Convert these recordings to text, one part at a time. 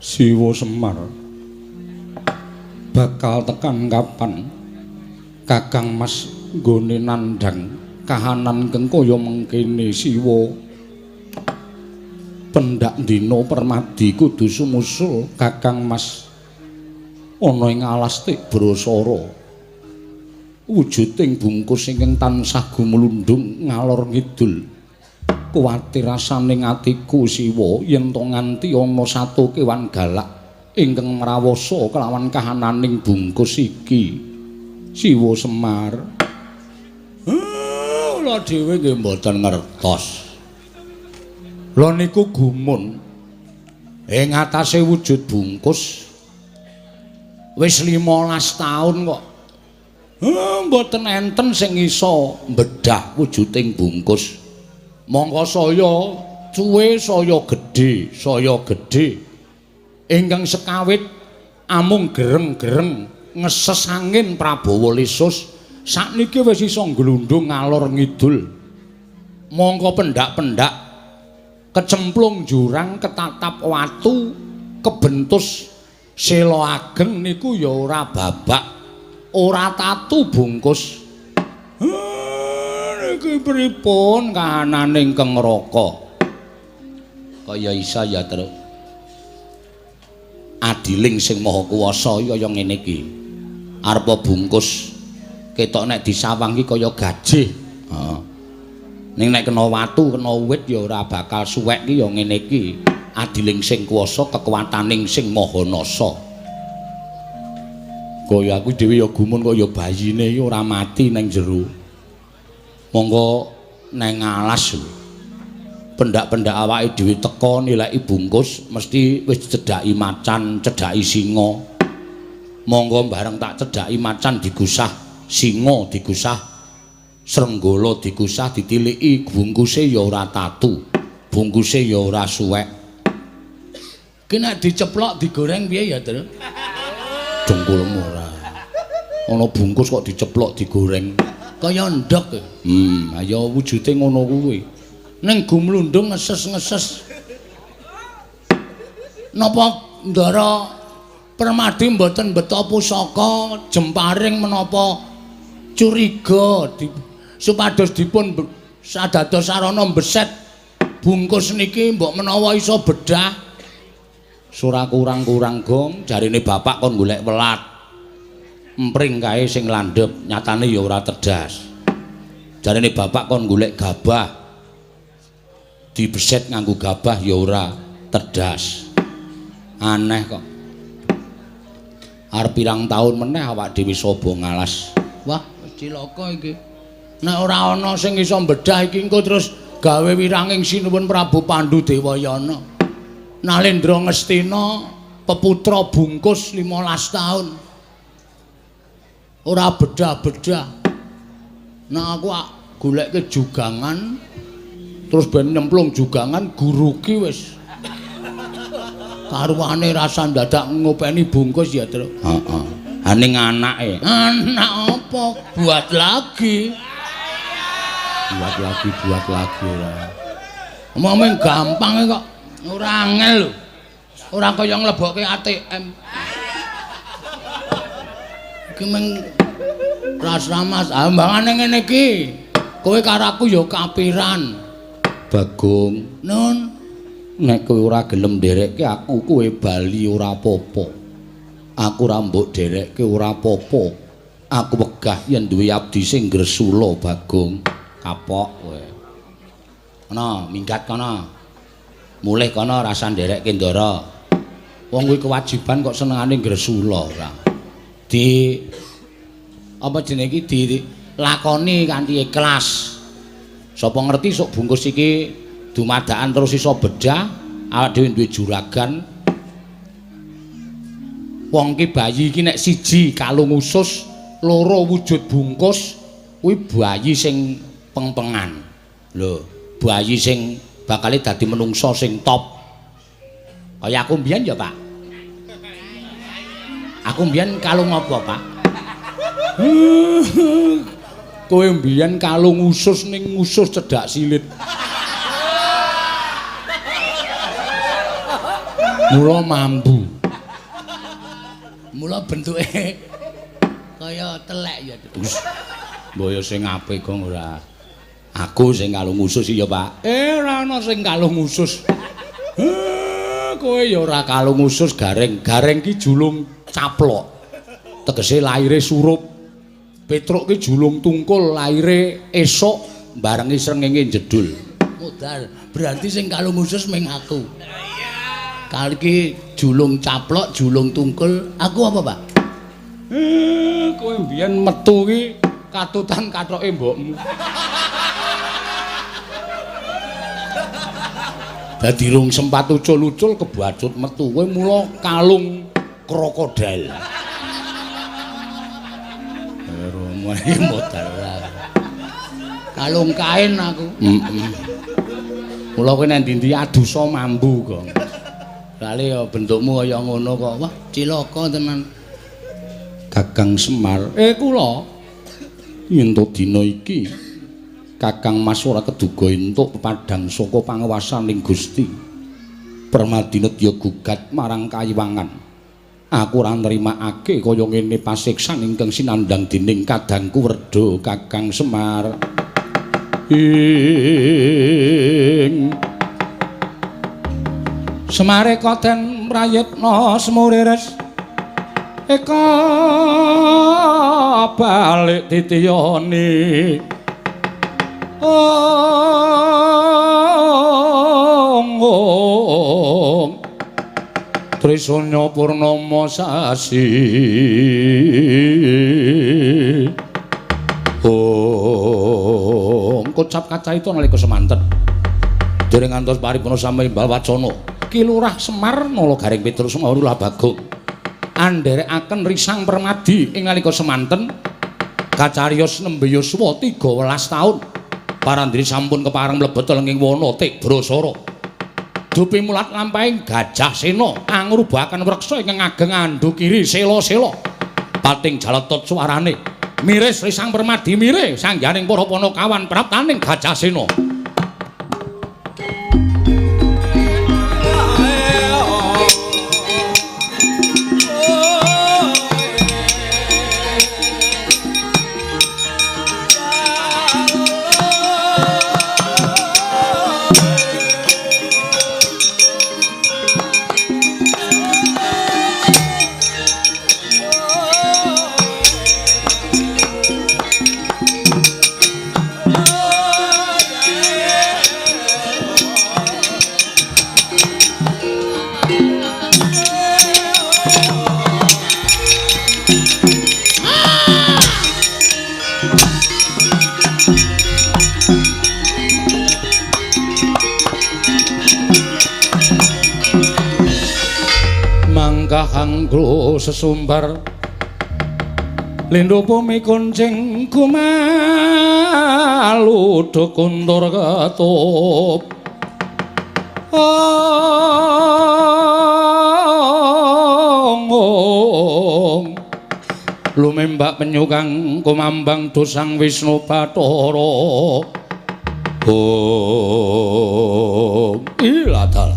Siwa Semar bakal tekan kapan Kakang Mas nggone nandhang kahanan kang kaya mengkene Siwa? Pendak dina Permadi kudu sumusul Kakang Mas ana ing alas Tibrasara. Wujuding bungkus ingkang tansah gumlundung ngalor ngidul. Kuwatir rasane atiku Siwa yen to nganti ana sato kewan galak ingkang mrawasa kelawan kahananing bungkus iki. Siwa Semar, kula dhewe nggih mboten ngertos. Lha niku gumun ing atase wujud bungkus wis 15 taun kok mboten enten sing iso mbedah wujuding bungkus. Mongko saya cuwe saya gedhe, saya gedhe. Ingkang sekawit amung gereng-gereng ngeses angin Prabawa Lesus, sakniki wis iso nglundung ngalor ngidul. Mongko pendak-pendak kecemplung jurang ketatap watu kebentus sela ageng niku ya ora babak, ora tatu bungkus. Niki pripun kahanane ingkang neraka? Kaya isa ya, Truk. Adiling sing maha kuwasa kaya ngene iki. Arepa bungkus ketok nek disawang iki kaya gajih. Heeh. Ning nek kena watu, kena wit ya ora bakal suwek iki ya ngene iki. Adiling sing kuwasa, kekuwataning sing maha nasa. Kaya aku dhewe ya gumun kaya bayine iki ora mati nang jero. Monggo neng alas pendak-pendak awake dhewe teka nileki bungkus mesti wis cedhaki macan, cedhaki singa. Monggo bareng tak cedhaki macan digusah, singa digusah, srenggala digusah, ditiliki bungkuse ya ora tatu, bungkuse ya ora suwek. Ki nek diceplok digoreng piye ya, Tru? Dengkulmu ora. Ana bungkus kok diceplok digoreng. Kaya ndhog. Ayo wujude ngono kuwi. Ning gumlundung ngeses-ngeses. Napa Ndara Permadi mboten beto pusaka jemparing menapa curiga supados dipun sadados sarana mbeset bungkus niki mbok menawa iso bedah. Ora kurang-kurang gong, jarine bapak kon golek welat. Empring kae sing landhep, nyatane ya ora tedas. Jarine bapak kon golek gabah. Dibeset nganggo gabah ya ora tedas. Aneh kok. Arep pirang taun meneh awak dhewe sobo ngalas. Wah, wis cilaka iki. Nek ora ana sing iso mbedah iki engko terus gawe wiranging Sinuwun Prabu Pandu Dewayana. Nalendra Ngastina peputra bungkus 15 taun. Ora bedah-bedah. Nek aku golekke jugangan terus ben nyemplung jugangan guruki wis. Karuane rasa ndadak ngopeni bungkus ya, Truk. Heeh. Ha ning anake. Anak apa? Buat lagi. Buat lagi, buat lagi ora. Omong gampang kok. Ora angel lho. Ora kaya nglebokke ATM. Iki meng ras-ramas ambangane ngene iki. Kowe karo aku ya kapiran. Bagong, Nun, nek kowe ora gelem nderekke aku kowe bali ora apa-apa. Aku ora mbok derekke ora apa-apa. Aku wegah yen duwe abdi sing gresula, Bagong. Kapok kowe. Kono, minggat kono. Mulih kono rasa nderekke Ndara. Wong kuwi kewajiban kok senengane gresula ora. Di apa jenenge iki dilakoni kanthi ikhlas. Sapa ngerti sok bungkus iki dumadakan terus iso bedah, awak dhewe duwe juragan. Wong ki bayi iki nek siji kalung usus, loro wujud bungkus, kuwi bayi sing pengpengan. Lho, bayi sing bakale dadi menungsa sing top. Kaya aku mbiyen ya, Pak. Aku mbiyen kalung apa, Pak? Kowe mbiyen kalung usus ning usus cedhak silit. Mula mambu. Mula bentuke kaya telek ya. Mbok ya sing apik kok ora. Aku sing kalung usus ya, Pak. Ora ana sing kalung usus. Kowe ya ora kalung usus Gareng. Gareng ki julung caplok. Tegese laire surup. Petruk ki julung tungkul laire esuk barengi srengenge jedul. Modal. Berarti sing kalung usus ming aku. Kali ki julung caplok, julung tungkul, aku apa, Pak? Kowe mbiyen metu ki katutan kathoke mbokmu. Dadi rung sempat ucul-ucul kebacut metu kowe mula kalung krokodil. Romo iki modal. Kalung kain aku. Heeh. Mula kowe nang ndi-ndi adusa mambu kok. Lale ya bentukmu kaya ngono kok. Wah, cilaka tenan. Kakang Semar, kula yen to dina iki Kakang Mas ora keduga entuk pepadang saka panguwasaning Gusti. Permadi nedya gugat marang kayiwangan. Aku ora nrimakake kaya ngene pasiksan ingkang sinandhang dening kadangku Werda Kakang Semar. Ing Semare koten prayitna semurires eka balik titiyane. Ong Trisanya purnama sasi. Ong kocap kacaita nalika semanten. Dereng ngantos paripurna samimbal wacana. Ki Lurah Semar Nala Gareng Petruk Semar Lurah Bagong andherekaken risang permadi ing nalika semanten kacariyos nembe yuswa 13 taun. Parandri sampun kepareng mlebet lenging wana Tibrasara. Dupi mulat lampahing Gajah Sena angrubahaken wreksa ingkang ageng andukiri sela-sela. Pating jaletot suarane. Miris risang permadi mire sangyaning para panakawan praptaning Gajah Sena. Anggo sesumbar lindhu bumi kuncing kumalu kuntur ketup. Ong lumembak penyu kang kumambang dosang Wisnu Bathara. Ong iladal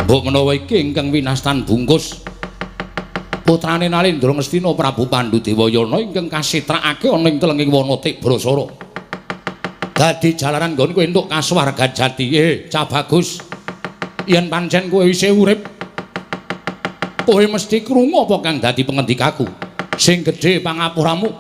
mbok menawa iki ingkang winastan bungkus putrane Nalendra Ngastina Prabu Pandhu Dewayana ingkang kasitrakake ana ing telenging wana Tibrasara. Dadi jalaran nggon kowe entuk kasuwargan jati. Cah bagus. Yen pancen kowe isih urip, kowe mesti krungu apa kang dadi pengendikaku. Sing gedhe pangapuramu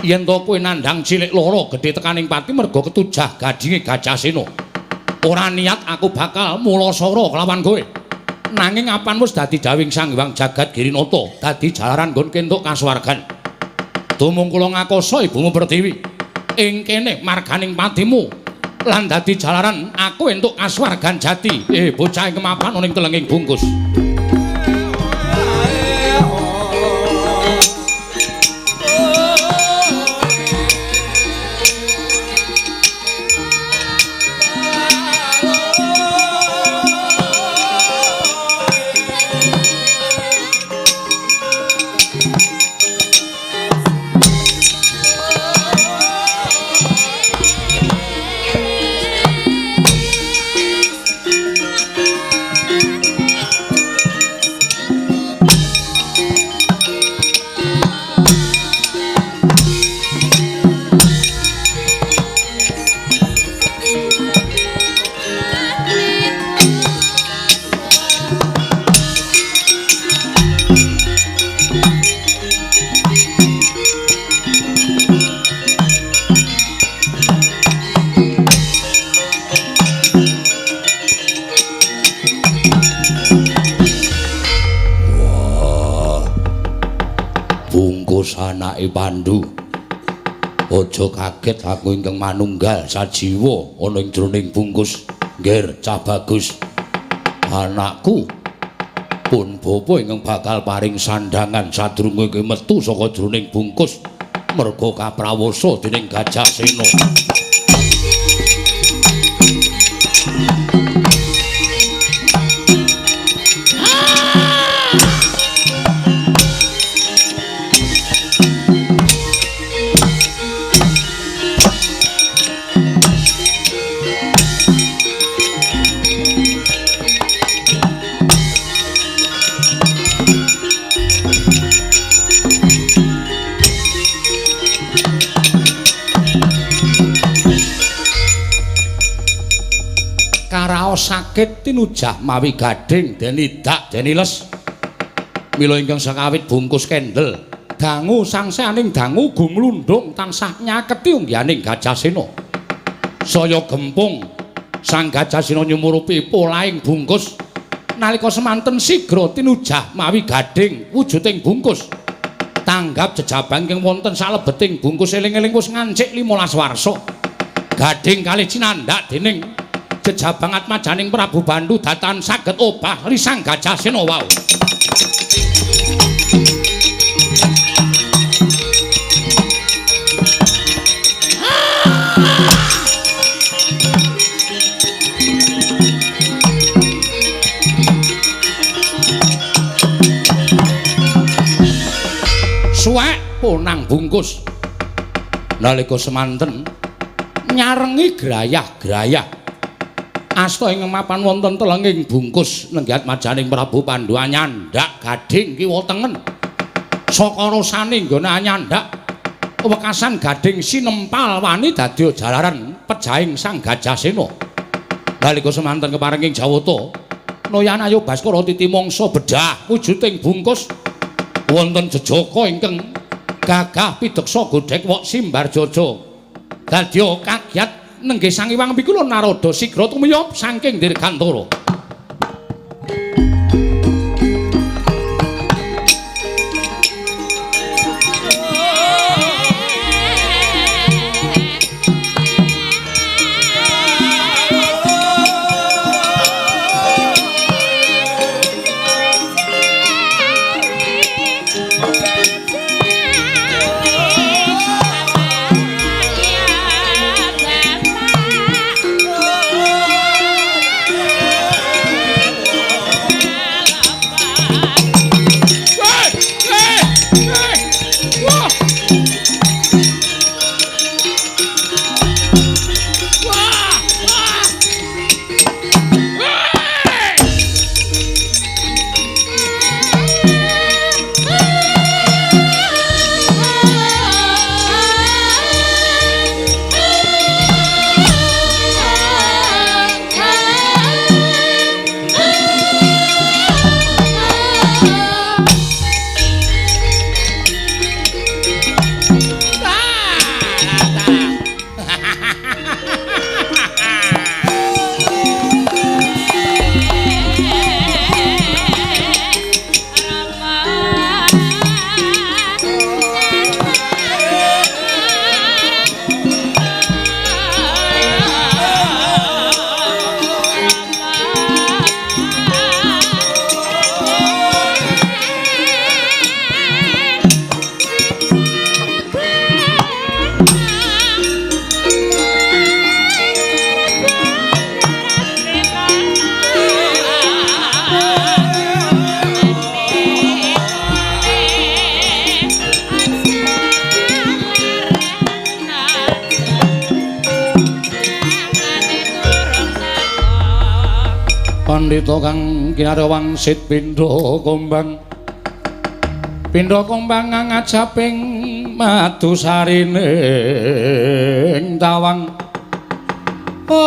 yen to kowe nandhang cilik lara gedhe tekaning pati merga ketujah gadinge Gajah Sena. Ora niat aku bakal mulasara kelawan kowe. Nanging apan wis dadi dawing Sang Hyang Jagat Girinata, dadi jalaran nggon kentuk kasuwargan. Tumung kula ngakoso ibumu Pertiwi ing kene marganing patimu lan dadi jalaran aku entuk kasuwargan jati. Bocah ing kemapan ana ing telenging bungkus. Bagus anake Pandu. Aja kaget aku ingkang manunggal sajiwa ana ing jroning bungkus. Ngger cah bagus. Anakku pun bapa ingkang bakal paring sandhangan sadurunge kowe metu saka jroning bungkus merga kaprawasa dening Gajah Sena. Karaos sakit tinujah mawi gading denidak deniles. Mila ingkang sakawit bungkus kendel dangu sangsaning dangu gumlundung tansah nyaketi unggihaning Gajah Sena. Saya gempung sang Gajah Sena nyumurupi polahing bungkus. Nalika semanten sigra tinujah mawi gading wujuding bungkus. Tanggap jejabang ingkang wonten salebeting bungkus eling-eling wis ngancik 15 warsa. Gading kalih cinandhak dening jejabang atmajaning Prabu Pandu datan saged obah risang Gajah Sena wau. Suwek ponang bungkus. Nalika semanten nyarengi grayah-grayah asta ing mapan wonten telenging bungkus nenggi atmajaning Prabu Pandu anyandhak gading kiwa tengen. Saka rasane nggone anyandhak wekasan gading sinempal wani dadi jalaran pejahing sang Gajah Sena. Nalika semanten keparenging Jawata Noyan Ayu Baskara titi mangsa bedah wujuding bungkus wonten jejaka ingkang gagah pideksa godhek wok simbar jaja. Dadya kagyat nenggih Sang Hyang Wikula Narada sigra tumiyop saking dirgantara. Pandhita kang kinarya wangsit pindha kumbang. Pindha kumbang ngajaping madu sarining tawang. Ong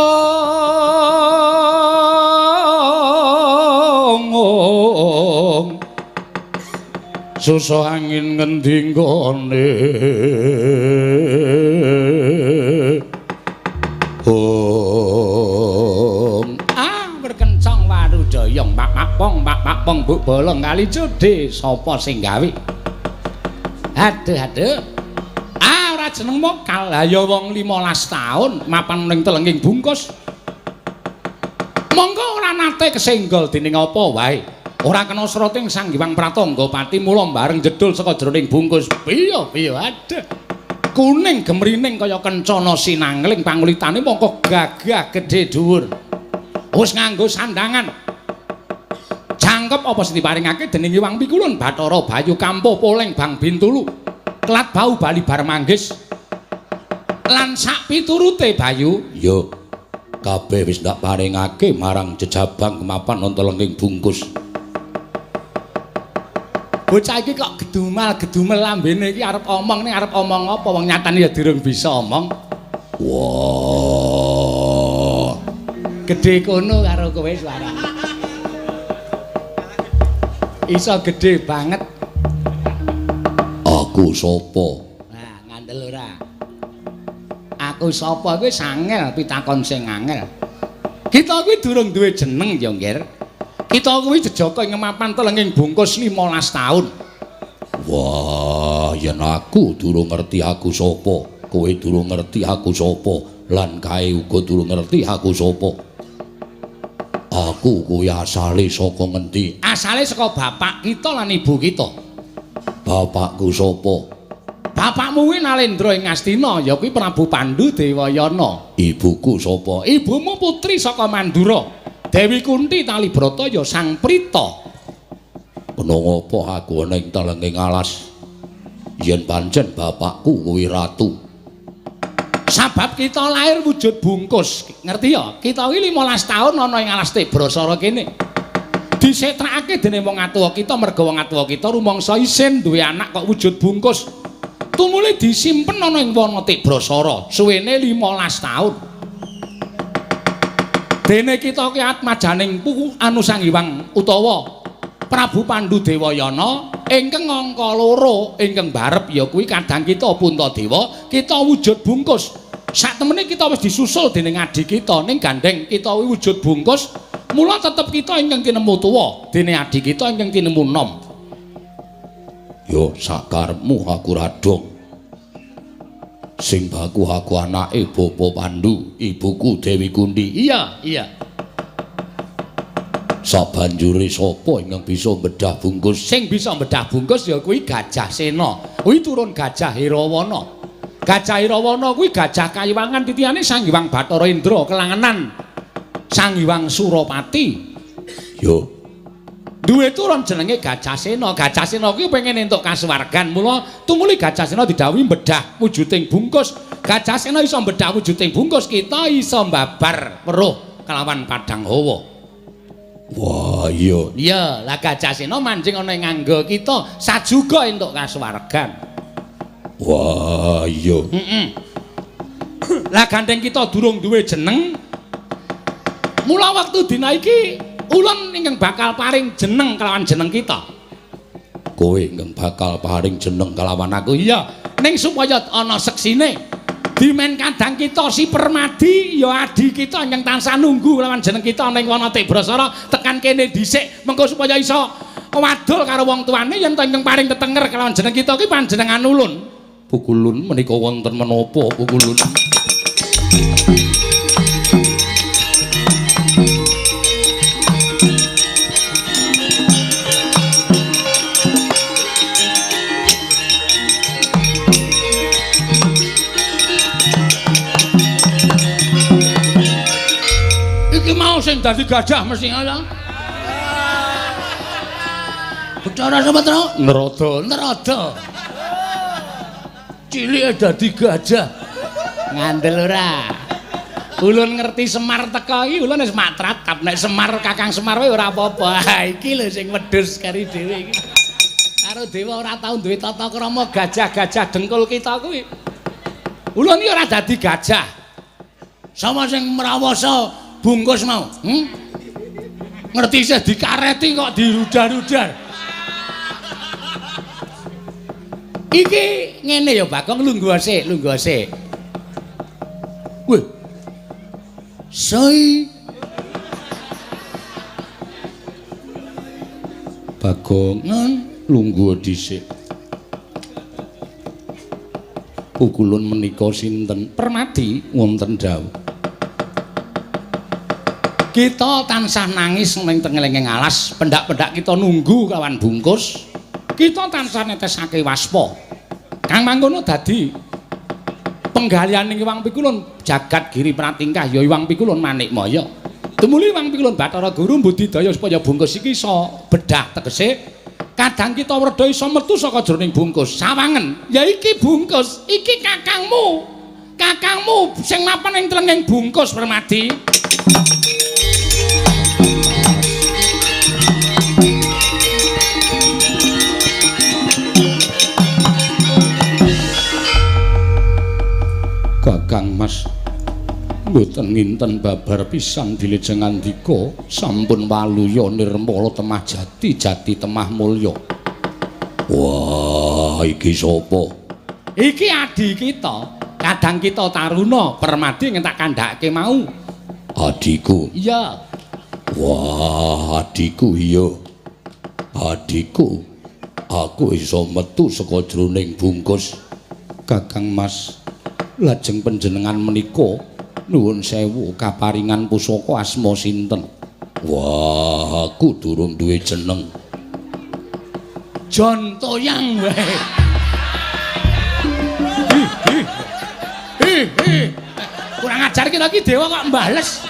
ong susa angin ngendi nggone. Ong ah berkencang warudayang mak mak pong mak mak pong buk bolong kali jodhe sapa sing gawe. Aduh, aduh. Ah, ora jeneng mokal. Lah ya wong 15 taun mapan ning telenging bungkus. Monggo ora nate kesenggol dening apa wae. Ora kena srating Sang Hyang Pratangga Pati mula bareng jedul saka jroning bungkus. Piye piye aduh. Kuning gemrining kaya kencana sinangling pangulitane mongko gagah gedhe dhuwur. Wis nganggo sandangan. Jangkep apa sing diparingake dening Hyang Pikulun Bathara Bayu Kampuh Poleng Bang Bintulu. Klat bau bali bar manggis. Lan sak piturute Bayu, yo kabeh wis ndak paringake marang jejabang kemapan ana telenging bungkus. Bocah iki kok gedumal-gedumel lambene iki arep omong ning arep omong apa wong nyatane ya durung bisa omong. Wah. Gedhe kono karo kowe suarane. Iso gedhe banget. Aku sapa? Nah, ngandel ora. Aku sapa kuwi sangel pitakon sing angel. Kita kuwi durung duwe jeneng ya, Ngger. Kita kuwi jejaka ing mapan telenging bungkus 15 taun. Wah, yen aku durung ngerti aku sapa, kowe durung ngerti aku sapa, lan kae uga durung ngerti aku sapa. Aku kuwi asale saka ngendi? Asale saka bapak kita lan ibu kita. Bapakku sapa? Bapakmu kuwi Nalendra ing Ngastina, ya kuwi Prabu Pandu Dewayana. Ibuku sapa? Ibumu putri saka Mandura. Dewi Kunti Talibrata ya Sang Prita. Kena ngapa aku ana ing telenging alas? Yen pancen bapakku kuwi ratu. Sabab kita lahir wujud bungkus, ngerti ya? Kita iki 15 taun ana ing alas Tebrasara kene. Disetrakake dening wong atuwa kita merga wong atuwa kita rumangsa isin duwe anak kok wujud bungkus. Tumule disimpen ana ing wana Tebrasara suwene 15 taun. Dene kita ki atmajaning puku anu Sang Hyang utawa Prabu Pandu Dewayana ingkang angka loro ingkang barep ya kuwi kadang kita Puntadewa kita wujud bungkus. Saktemene kita wis disusul dening adi kita ning gandeng kita wujud bungkus, mula tetep kita ingkang tinemu tuwa dene adi kita ingkang tinemu nom. Yo sakarepmu aku radong. Sing baku aku anake Bapa Pandu, ibuku Dewi Kunti. Iya, iya. Sabanjure sapa ingkang bisa bedah bungkus? Sing bisa bedah bungkus ya kuwi Gajah Sena. Kuwi turun Gajah Hirawana. Gajah Hirawana kuwi gajah kayiwangan titihane Sang Hyang Bathara Indra kelangenan Sang Hyang Surapati. Yo. Duwe turun jenenge Gajah Sena. Gajah Sena kuwi pengen entuk kasuwargan. Mula tumuli Gajah Sena didhawuhi bedah wujuding bungkus. Gajah Sena iso bedah wujuding bungkus, kita iso mbabar weruh kelawan padang hawa. Wah, iya. Iya, lah Gajah Sena manjing ana ing angga kita sajuga entuk kasuwargan. Wah, iya. Heeh. Lah gandeng kita durung duwe jeneng. Mula wektu dina iki ulun ingkang bakal paring jeneng kelawan jeneng kita. Kowe ingkang bakal paring jeneng kelawan aku. Iya, ning supaya ana seksine. Dimen kadang kita si Permadi ya adi kita ingkang tansah nunggu kelawan jeneng kita ning wana Tebrasara tekan kene dhisik mengko supaya iso wadul karo wong tuane yen to ingkang paring tetenger kelawan jeneng kita ki panjenengan ulun. Pukulun menika wonten menapa pukulun? Iki mau sing dadi gajah mesti ana. Bathara Sumetra nrada, nrada. Cilike dadi gajah. Ngandel ora? Ulun ngerti Semar teka iki ulun wis matratap nek Semar Kakang Semar wae ora apa-apa. Ha iki lho sing wedhus kari dhewe iki. Karo dewa ora tau duwe tata krama gajah-gajah dengkul kita kuwi. Ulun iki ora dadi gajah. Sapa sing mrawasa bungkus mau? Ngerti isih dikareti kok dirudar-rudar. Iki ngene ya Bagong, lungguh sik, lungguh sik. Wih. Soi. Bagong, lungguh dhisik. Pukulun menika sinten? Permadi wonten dawuh. Kita tansah nangis ning tengelenging alas, pendak-pendak kita nunggu kawan bungkus. Kita tansah netesake waspa. Kang mangkono dadi penggalihaning Hyang Pikulun jagat giri pratingkah ya Hyang Pikulun Manikmaya. Tumuli Hyang Pikulun Bathara Guru mbudidaya supaya bungkus iki iso bedah tegese kadang kita werda iso metu saka jroning bungkus. Sawangen, ya iki bungkus, iki kakangmu. Kakangmu sing mapan ing tlenging bungkus Permadi. Kakang Mas mboten nginten babar pisan bilih ngandika sampun waluya nirmala temah jati jati temah mulya. Wah, iki sapa? Iki adi kita. Kadang kita Taruna Permadi ngentak kandhake mau. Adiku. Iya. Wah, adiku iya. Adiku, aku iso metu saka jroning bungkus. Kakang Mas, lajeng panjenengan menika nuwun sewu kaparingan pusaka asma sinten? Wah, aku durung duwe jeneng. Jon Toyang wae. Hi hi. Kurang ajar kita iki dewa kok mbales.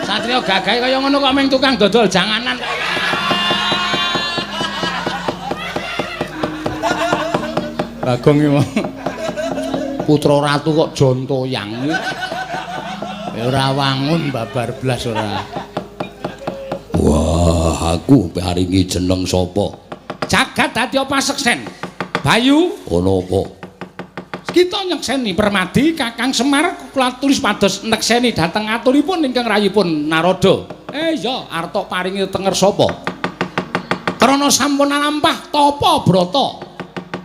Satria gagahe kaya ngono kok ming tukang dodol janganan. Bagong iki putra ratu kok Jon Toyang. Ya ora wangun babar blas ora. Wah, aku paringi jeneng sapa? Jagat dadi paseksen. Bayu, ana apa? Kita nyekseni Permadi Kakang Semar kula tulis pados nekseni dhateng aturipun ingkang rayipun Narada. Iya, arta paringi tenger sapa? Krana sampun alampah tapa brata.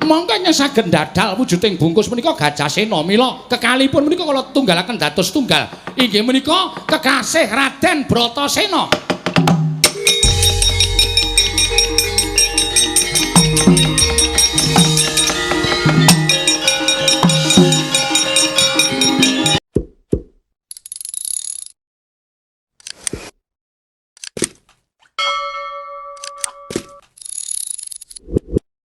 Mongko saged ndadal wujuding bungkus menika Gajahsena mila kekalipun menika kula tunggalaken dados tunggal inggih menika kekasih Raden Bratasena.